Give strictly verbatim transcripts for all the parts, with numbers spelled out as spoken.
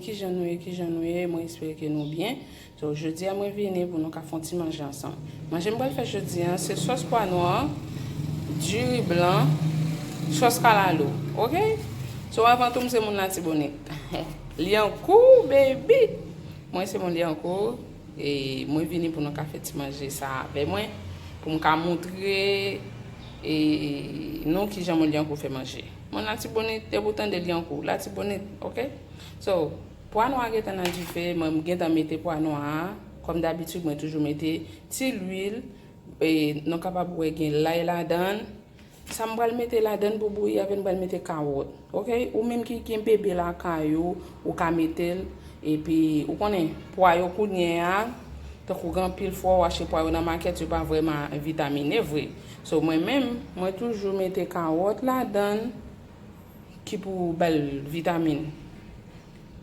Kijan nou ye, kijan nou ye? Mwen espere ke nou byen. So, jodi a mwen vini pou nou ka fè yon ti manje ansanm. Manje m pral fè jodi a, se sòs pwa nwa, diri blan, sòs kalalou. Oke? So, avan tou, m se moun Latibonit. Lyankou, baby! Mwen se moun Lyankou, e mwen vini pou nou ka fè ti manje sa avè mwen, pou m ka moutre, e, nou kijan moun Lyankou fè manje. Moun Latibonit, depi w tande Lyankou, Latibonit, oke? So, pwa nwa a gentan nan dife, mwen m gentan mete pwa nwa a. Kòm dabitid, mwen toujou mete ti lwil, e, nou kapab wè gen lay ladan l. Sa m pral mete ladan l pou bouyi avè l, m pral mete kawòt. Oke? Ou menm ki gen bebe lakay ou, ou ka mete l. Epi, ou konnen, pwa yo kounye a, tankou gen anpil fwa w achte pwa yo nan makèt, yo pa vrèman vitamine vre. So, mwen menm, mwen toujou mete kawòt ladan l ki pou ba l vitamin.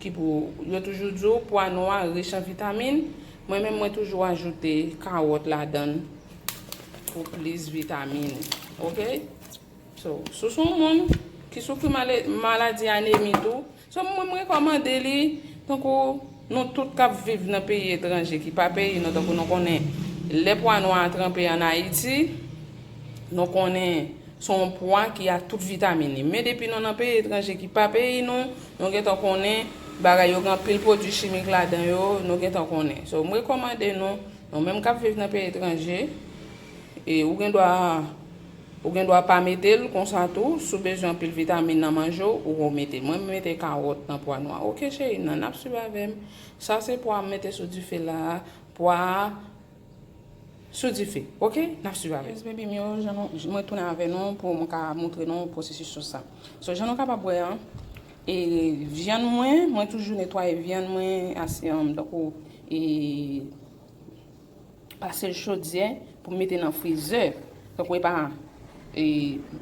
Ki pou, yo toujou di w pwa nwa rich an vitamin. Mwen menm, mwen toujou ajoute kawòt ladan l pou plis vitamin. Oke? So, si w se yon moun ki soufri male-, maladi anemi tou, so, mwen, m rekòmande li, tankou nou tout k ap viv nan peyi etranje ki pa peyi nou, tankou nou konnen, lè pwa nwa a tranpe ann Ayiti, nou konnen se yon pwa ki a tout vitamin li. Men depi nou nan peyi etranje ki pa peyi nou, nou gentan konnen bagay yo gen anpil pwodui chimik ladan yo, nou gentan konnen. So, m rekòmande nou, nou menm k ap viv nan peyi etranje, e ou gen dwa, ou gen dwa pa mete l konsa tou, si w bezwen anpil vitamin nan manje w, ou mete l. Mwen, m mete kawòt nan pwa nwa. Oke, cheri m nan, n ap swiv avè m. Sa se pwa m mete sou dife la a. Pwa a sou dife. Oke? N ap swiv avè m. Yes, baby m yo, jan nou, mwen tounen avè nou pou mwen ka moutre nou pwosesis sòs sa. So, jan nou kapab wè an, e vyann mwen, mwen toujou netwaye vyann mwen, ase, um, tankou, e, pase l chodyè pou m mete nan frizè. Tankou e pa, e,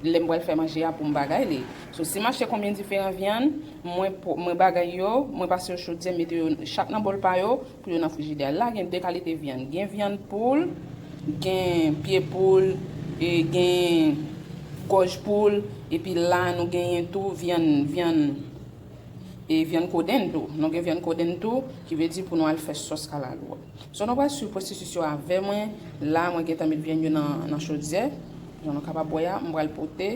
lè m pral fè manje a pou m bagay li. So, si m achte konbyen diferan vyann, mwen po-, mwen bagay yo, mwen pase yo chodyè, mete yo chak nan bòl pa yo, pou yo nan frijidè. La gen de kalite vyann. Gen vyann poul, gen pye poul, e gen gòj poul, epi la nou genyen tou vyann, vyann, e vyann kodenn tou. Nou gen vyann kodenn tou, ki vle di pou nou al fè sòs kalalou a. So, nou pral swiv pwosesis yo avè mwen. La, mwen gentan met vyann yo nan, nan chodyè. Jan nou kapab wè a, m pral pote,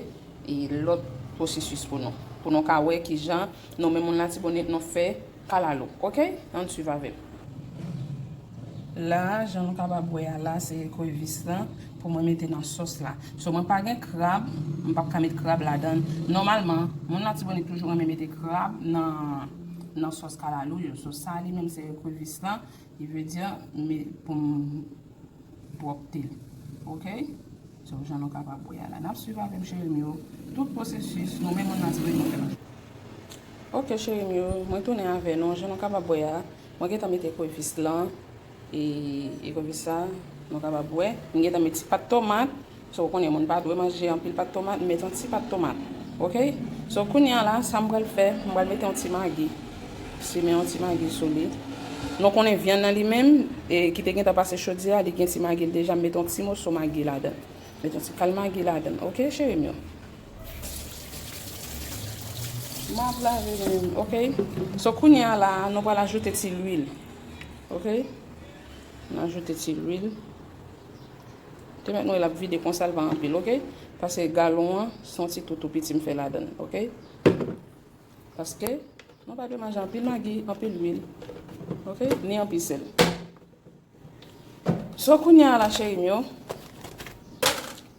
e, lòt pwosesis pou nou. Pou nou ka wè kijan nou menm moun Latibonit nou fè kalalou. Oke? Ann swiv avè m. La, jan nou kapab wè a la, se ekrevis lan pou mwen mete nan sòs la. So, mwen pa gen krab, m p ap ka met krab ladan l. Nòmalman, moun Latibonit toujou renmen mete krab nan, nan sòs kalalou yo. So, sa li menm se ekrevis lan. Ki vle di, me, pou m pwòpte l. Oke? So, jan nou kapab wè a la. N ap swiv avè m, cheri m yo. Tout pwosesis, nou menm moun Latibonit nou fè manje. Oke, cheri m yo, mwen tounen avè nou. Jan nou kapab wè a, mwen gentan mete ekrevis lan. E ekrevis sa, nou kapab wè. Mwen gentan met ti pat tomat. So, ou konnen moun pa dwe manje anpil pat tomat, m met yon ti pat tomat. Oke? So, kounye a la, sa m pral fè, m pral mete yon ti magi. Simen yon ti magi sou li. Nou konnen vyann nan li menm, e, ki te gentan pase chodyè a, li gen ti magi l deja, m met yon ti moso magi ladan. Met yon ti kal magi ladan. Oke, cheri m yo? M ap lave men m, oke? So, kounye a la, nou pral ajoute ti lwil. Oke? Nou ajoute ti lwil. Te mèt nou wè l ap vide konsa, l pa anpil, oke? Paske galon an, se yon ti tou tou piti m fè ladan l, oke? Paske nou pa dwe manje anpil magi, anpil lwil, oke? Ni anpil sèl. So, kounye a la, cheri m yo,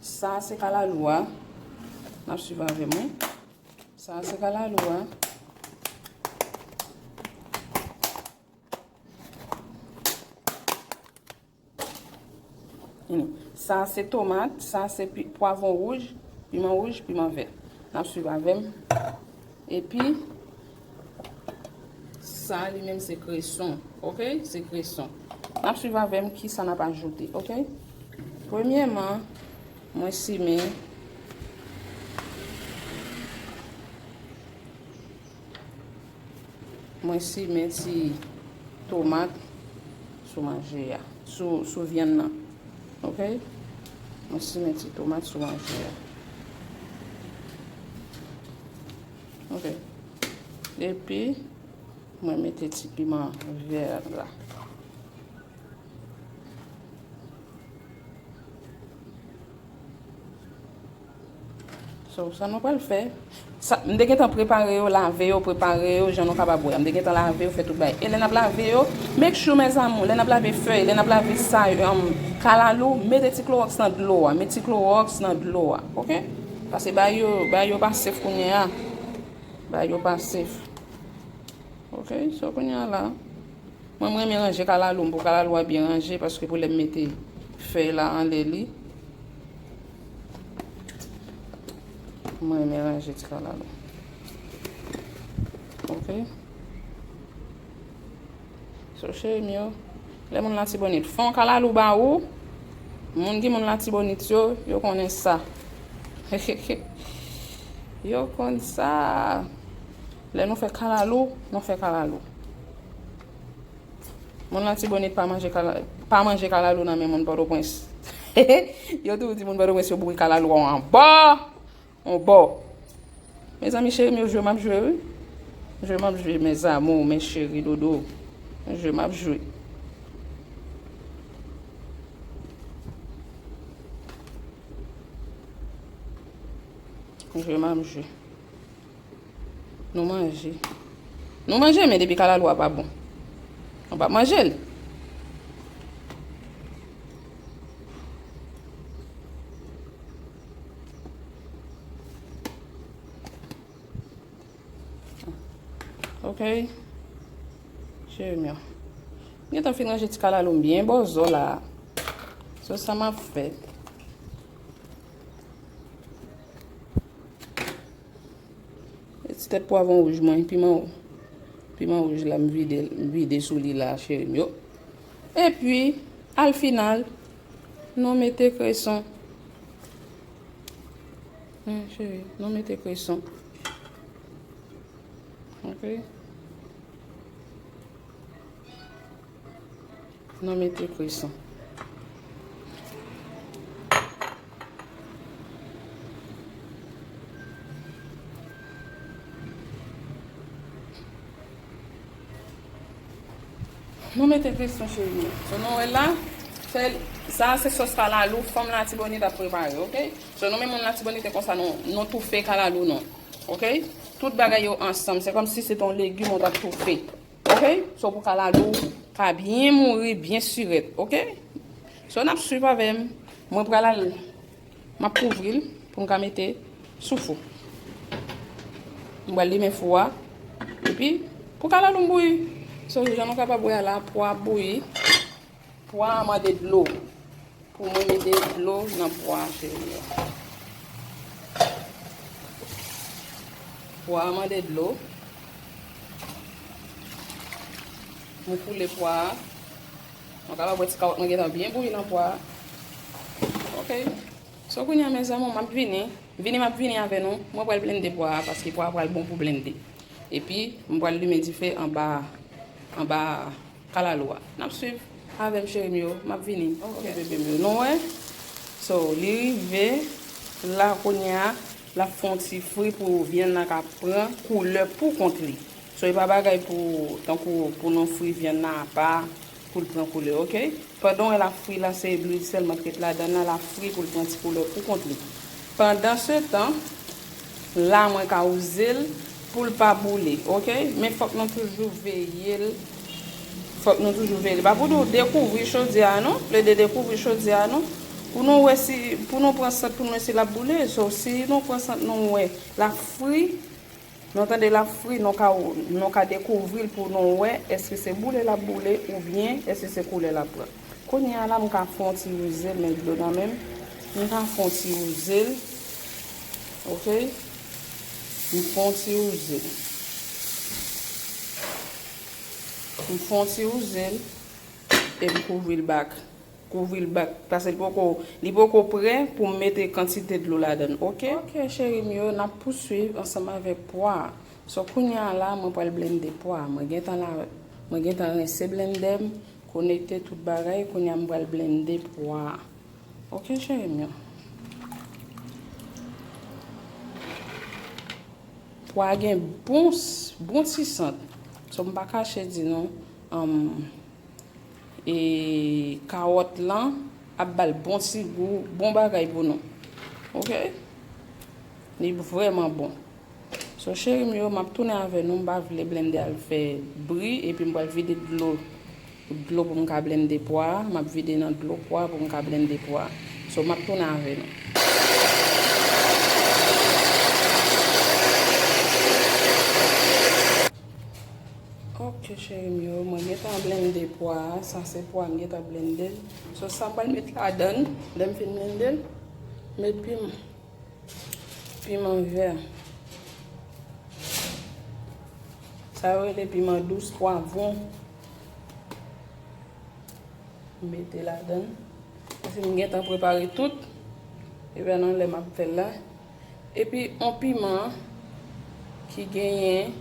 sa se kalalou a. N ap swiv avè mwen. Sa se kalalou a. Sa se tomat, sa se pi-, pwavwon wouj, piman wouj, piman vè. N ap swiv avè m. Epi, sa li menm se kreson, oke? Se kreson. N ap swiv avè m kisa n ap ajoute, oke? Premyèman, mwen simen Mwen simen ti tomat sou manje a, sou, sou vyann nan. Oke? Mwen simen ti tomat sou manje a. Oke. Epi, Mwen mete ti piman vè la. So, sa nou pral fè. Sa, m te gentan prepare yo, lave yo, prepare yo, jan nou kapab wè. M te gentan lave yo, fè tout bagay. E lè n ap lave yo, make sure, mes amours, lè n ap lave fèy, lè n ap lave sa, um, kalalou, mete ti klowòks nan dlo a. Met ti klowòks nan dlo a, oke? Paske bagay yo, bagay yo pa safe kounye a. Bagay yo pa safe. Oke, so kounye a la. Mwen, m renmen ranje kalalou m pou kalalou a byen ranje, paske pou lè m mete fèy la anlè li, mwen renmen ranje ti kalalou. Oke. So, cheri m yo, lè moun Latibonit fè yon kalalou ba ou, moun ki moun Latibonit yo, yo konnen sa. Yo konn sa. Lè nou fè kalalou, nou fè kalalou. Moun Latibonit pa manje kala-, pa manje kalalou nan men moun Pòtoprens. Yo toujou di moun Pòtoprens yo boure kalalou an bò, an bò. Mezanmi, cheri m yo, jwe m ap jwe, wi. Jwe m ap jwe, mes amours, mes chéris dodo. Jwe m ap jwe. Jwe m ap jwe. Nou manje. Nou manje, men depi kalalou a pa bon, nou p ap manje l. Ok. Cheri m yo. M gentan fin ranje ti kalalou m byen bòzò la. So sa m ap fè. E ti tèt pwav wouj mwen, piman, piman wouj la, m vide, m vide sou li la, cheri m yo. Epi, al final, nou mete kreson. Wi, cheri, nou mete kreson. Ok. Nou mete kreson. Nou mete kreson, cheri. So, nou wè la, sèl, sa se sòs kalalou, fanm Latibonit ap prepare, ok? So, nou menm moun Latibonit, e konsa nou, nou toufe kalalou nou, ok? Tout bagay yo ansanm, se kòmsi se te yon legim ou t ap toufe. Ok? So pou kalalou ka byen mouri, byen sirèt, ok? So n ap swiv avè m. Mwen pral al, m ap kouvri l pou m ka mete sou fou. M pral limen fou a. Epi, pou kalalou m bouyi. So jan nou kapab wè a la, pwa ap bouyi. Pwa a mande dlo. Pou mwen mete dlo nan pwa a, cheri yo. Pwa a mande dlo. Mwen koule pwa a. Mwen kapab wè ti kawòt mwen gentan byen bouyi nan pwa a. Ok. So kounye a, mes amours, m ap vini. Vini, m ap vini avè nou. Mwen pral blende pwa a, paske pwa a pral bon pou blende. Epi, mwen pral limen dife anba, anba kalalou a. N ap swiv avè m, cheri m yo. M ap vini. Ok, bebe m yo. Nou wè? So, li rive la kounye a, l ap fè yon ti fri pou vyann nan ka pran koulè pou kont li. So, e pa bagay pou, tankou pou nou fri vyann nan apa, pou l pran koulè, ok? Pandan w wè l ap fri la, se lwil sèlman k ret ladan l, l ap fri pou l pran ti koulè pou kont li. Pandansetan, la mwen ka wouze l pou l pa boule, ok? Men fòk nou toujou veye l. Fòk nou toujou veye l. Pa pou nou dekouvri chodyè a non, plede dekouvri chodyè a non. Pou nou wè si, pou nou pran sant pou nou wè si l ap boule. So, si nou pran sant nou wè l ap fri, nou tande l ap fri, nou ka, nou ka dekouvri l pou nou wè èske se boule l ap boule oubyen èske se koulè l ap pran. Kounye a la, m ka fè yon ti wouze l, men dlo nan men m. M ka fè yon ti wouze l. Ok? M fè yon ti wouze l. M fè yon ti wouze l. E m kouvri l back. Kouvri l back. Paske li poko, li poko prè pou m mete kantite dlo ladan l. Ok? Ok, cheri m yo, n ap pouswiv ansanm avèk pwa a. So, kounye a la, mwen pral blende pwa a. Mwen gentan la, mwen gentan rense blendè m, konekte tout bagay. Kounye a, m pral blende pwa a. Ok, cheri m yo. Pwa a gen bon, bon ti sant. So, m pa kache di nou, um, e kawòt lan ap ba l bon ti gou, bon bagay pou nou. Oke? Li vrèman bon. So, cheri m yo, m ap tounen avè nou. M pa vle blende a al fè bri, epi m pral vide dlo, dlo pou m ka blende pwa a. M ap vide nan dlo pwa pou m ka blende pwa a. So, m ap tounen avè nou. Ok, cheri m yo, mwen gentan blende pwa a. Sa se pwa m gentan blende. So, sa m pral met ladan l, lè m fin blende l, met piman. Piman vè. Sa yo rele piman dous, pwavwon. Mete ladan. Paske m gentan prepare tout. Epi nan lè m ap fè l la. Epi yon piman ki genyen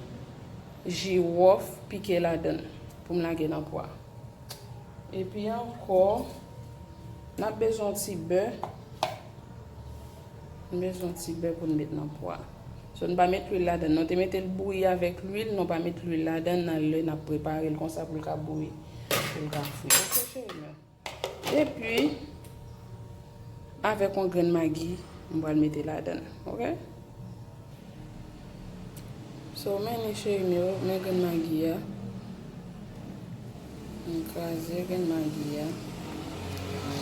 jiwòf pike ladan pou m lage nan pwa. Epi ankò, n ap bezwen yon ti bè. M bezwen yon ti bè pou n met nan pwa. So, n pa met lwil ladan. Nou te mete l bouyi avèk lwil, nou pa met lwil ladan nan lè n ap prepare l konsa pou l ka bouyi, pou l ka fri. Ok, cheri m yo. Epi, avèk yon grenn magi, m pral mete ladan. Ok? So, men li cheri m yo, men grenn magi a. M kraze grenn magi a.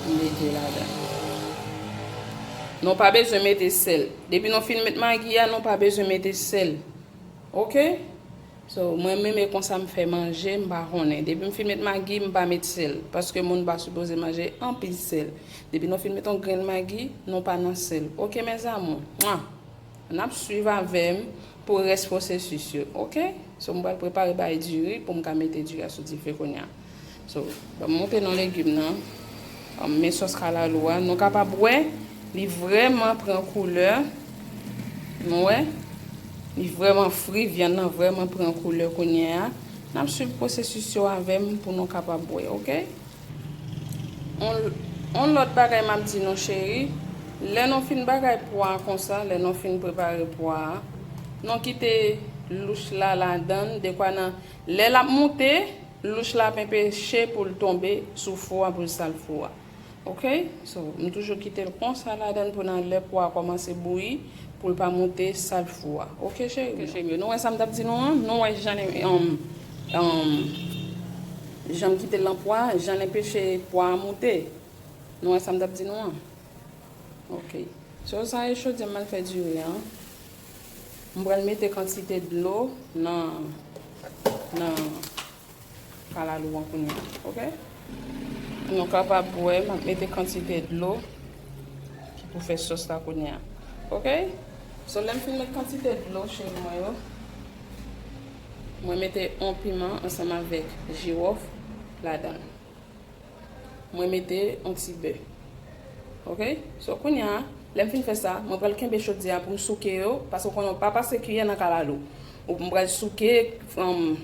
M mete ladan. Nou pa bezwen mete sèl. Depi nou fin met magi a, nou pa bezwen mete sèl. Ok? So, mwen menm e konsa m fè manje, m pa konnen. Depi m fin met magi, m pa met sèl. Paske moun pa sipoze manje anpil sèl. Depi nou fin met yon grenn magi, nou pa nan sèl. Ok, mes amours? Mwa! N ap swiv avè m pou rès pwosesis yo, ok? So, m pral prepare bay diri pou m ka mete diri a sou dife kounye a. So, ban m montre nou legim nan. An, men sòs kalalou a. Nou kapab wè, li vrèman pran koulè. Nou wè? Li vrèman fri, vyann nan vrèman pran koulè kounye a. N ap swiv pwosesis yo avè m pou nou kapab wè, ok? On, on lòt bagay m ap di nou, cheri, lè nou fin bagay pwa a konsa, lè nou fin prepare pwa a, nou kite louch la ladan, dekwa nan, lè l ap moute, louch la ap enpeche pou l tonbe sou fou a, pou l sal fou a. Ok? So, m toujou kite l konsa ladan pou nan lè pwa a kòmanse bouyi, pou l pa moute sal fou a. Ok, cheri? Ok, cheri m yo. Nou wè sa m t ap di nou an? Nou wè jan l, um, um, jan m kite l nan pwa, jan l enpeche pwa a moute. Nou wè sa m t ap di nou an? Ok. So, sa e chodyè m al fè diri an. M pral mete kantite dlo nan, nan kalalou an kounye a, ok? Nou kapab wè, m ap mete kantite dlo ki pou fè sòs la kounye a, ok? So, lè m fin met kantite dlo, cheri mwen yo, mwen mete yon piman ansanm avèk jiwòf ladan l. Mwen mete yon ti bè. Ok? So, kounye a, lè m fin fè sa, mwen pral kenbe chodyè a pou m souke yo, paske w konnen w pa pase kiyè nan kalalou. Ou, m pral souke, um,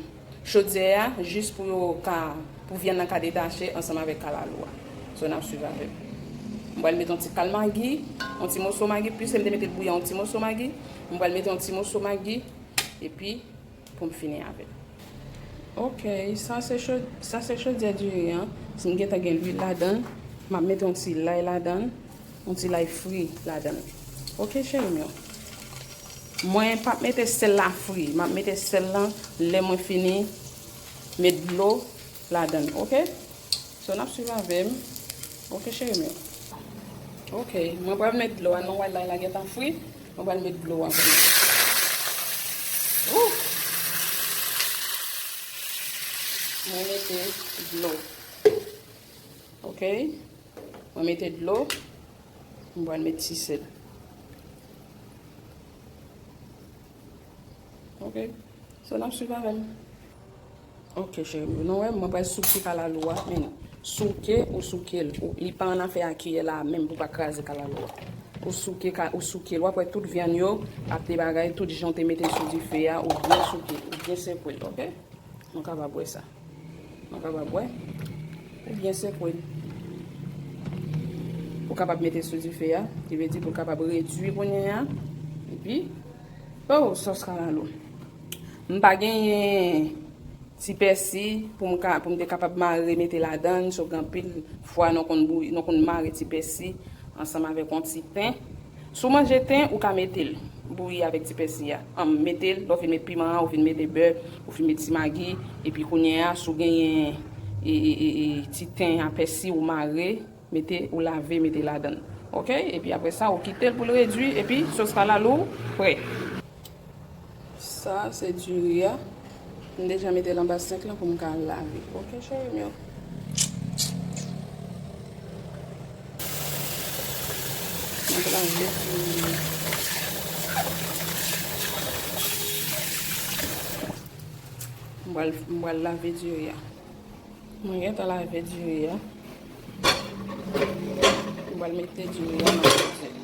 chodyè a, jis pou yo ka, pou vyann nan ka detache ansanm avèk kalalou a. So, n ap swiv avè m. M pral mete yon ti kal magi, yon ti moso magi, piske m te mete l bouyi a, yon ti moso magi. M pral mete yon ti moso magi, epi pou m fini avè l. Ok, sa se cho-, sa se chodyè diri an. Si m gentan gen lwil ladan l, m ap mete yon ti lay ladan l, yon ti lay fri ladan l. Ok, cheri m yo. Mwen p ap mete sèl la fri, m ap mete sèl lan lè mwen fini met dlo ladan l, ok? So, n ap swiv avè m. Ok, cheri m yo. Ok, mwen pral met dlo a, nou wè lay la gentan fri. Mwen pral met dlo a pou nou. Ouh! Mwen mete dlo. Ok? Mwen mete dlo. Mwen pral met ti sèl. Ok? So, n ap swiv avè m. Ok, cheri m yo. Nou wè, mwen pral souke kalalou a. Men, souke, ou souke l. Ou, li pa an afè a kiyè la menm pou pa kraze kalalou a. Ou souke ka, ou souke l. W ap wè tout vyann yo ap te bagay, tout jan w te mete sou dife a, ou byen souke l, ou byen sekwe l, ok? Nou kapab wè sa. Nou kapab wè. Ou byen sekwe l. Ou kapab mete sou dife a, ki vle di pou l kapab redui kounye a. Epi, oh, sòs kalalou. M pa genyen, ti pèsi pou m ka, pou m te kapab mare mete ladann, so gen anpil fwa nou konn bouyi, nou konn mare ti pèsi ansanm avèk yon ti ten. Si w manje ten, ou ka mete l bouyi avèk ti pèsi a. An, mete l, lè w fin met piman an, ou fin mete bè, ou fin met ti magi, epi kounye a, si w genyen e, e, e, e, ti ten a pèsi ou mare, mete, ou lave, mete ladann. Oke? Epi apre sa, ou kite l pou l redui, epi sos kalalou prè. Sa se diri a. M deja mete l anba senk lan pou m ka lave. Oke, cheri m yo. M ap lave diri. M pral, m pral lave diri a. Mwen gentan lave diri a. M pral mete diri a nan frize.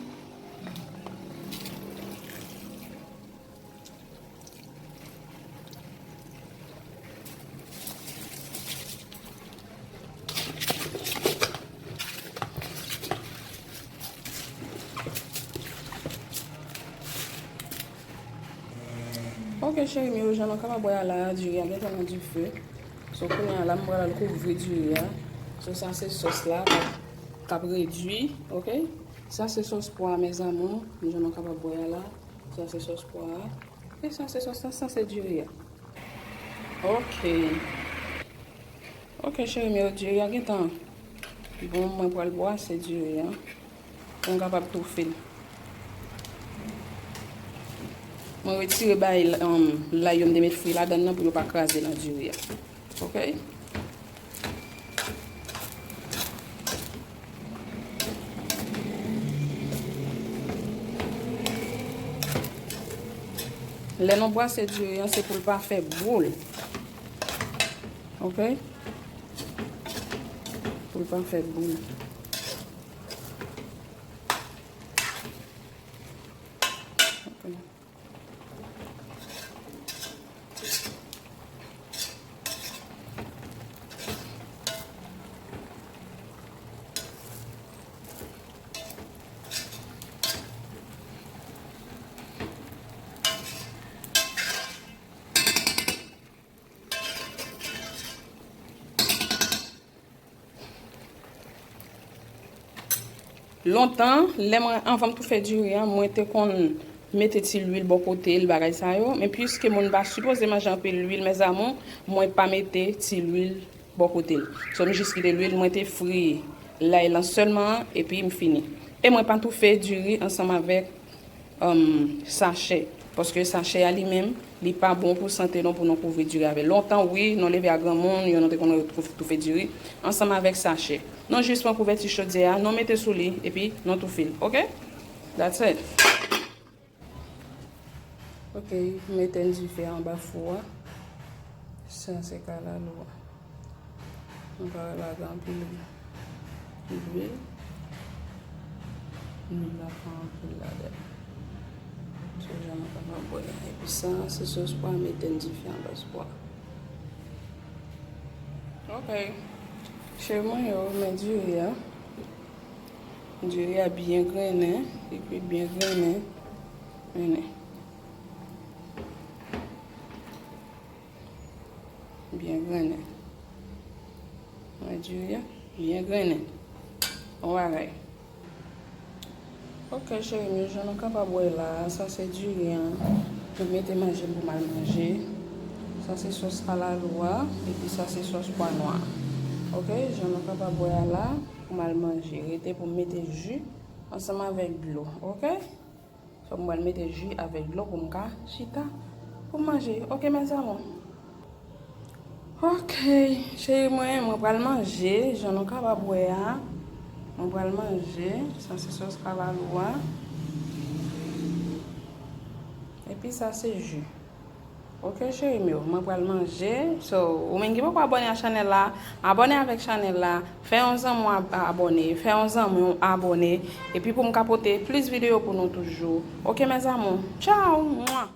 Ok, cheri m yo, jan nou kapab wè a la, diri a gentan nan dife. So, kounye a la, m pral al kouvri diri a. So, sa se sòs la k ap, k ap redui, ok? Sa se sòs pwa, mes amours, jan nou kapab wè a la. Sa se sòs pwa a. E sa se sòs la, sa se diri a. Ok. Ok, cheri m yo, diri a gentan bon, mwen pral bwase diri a pou m kapab toufe l. Mwen retire bay, um, lay yo m te met fri ladann nan pou yo pa kraze nan diri a. Ok? Lè nou bwase diri an, se pou l pa fè boul. Ok? Pou l pa fè boul. Ok. Lontan, lè mwen, anvan m toufe diri an, mwen te konn mete ti lwil bò kote l, bagay sa yo. Men piske moun pa sipoze manje anpil lwil, mes amours, mwen pa mete ti lwil bò kote l. So, m jis kite lwil, mwen te fri lay lan sèlman, epi m fini. E mwen pa toufe diri ansanm avèk um, sachè. Paske sachè a li menm, li pa bon pou sante nou pou nou kouvri diri avè l. Lontan, wi, nou leve a granmoun, yo nou te konn toufe, toufe diri ansanm avèk sachè. Nou jis pran kouvèti chodyè a, nou mete sou li, epi nou toufe l. Ok? That's it. Ok, m etenn dife anba fou a. Sa se kalalou a. Nou pa lage anpil lwil. Lwil la pa anpil ladan l. Se jan nou kapab wè. Epi sa, se sòs pwa, m etenn dife an baz pwa. Ok. Cheri mwen yo, men diri a. Diri a byen grennen. Li kwit byen grennen. Grennen. Byen grennen. Mwen diri a byen grennen. Bon bagay. Ok, cheri m yo, jan nou kapab wè la, sa se diri an. Mwen mete manje m pou m al manje. Sa se sòs kalalou a, epi sa se sòs pwa nwa. Ok, jan nou kapab wè a la, pou m al manje. Rete pou m mete ji ansanm avèk dlo, ok? So, m pral mete ji avèk dlo pou m ka chita pou m manje. Ok, mes amours. Ok, cheri mwen, mwen pral manje, jan nou kapab wè a. Mwen pral manje, sa se sòs kalalou a. Epi sa se ji. Ok, cheri m yo, mwen pral manje. So, ou menm ki poko abòne a chanèl la, abòne avèk chanèl la, fè yon zanmi w ab-, abòne, fè yon zanmi w abòne, epi pou m ka pote plis videyo pou nou toujou. Ok, mes amours, tchao, mwa.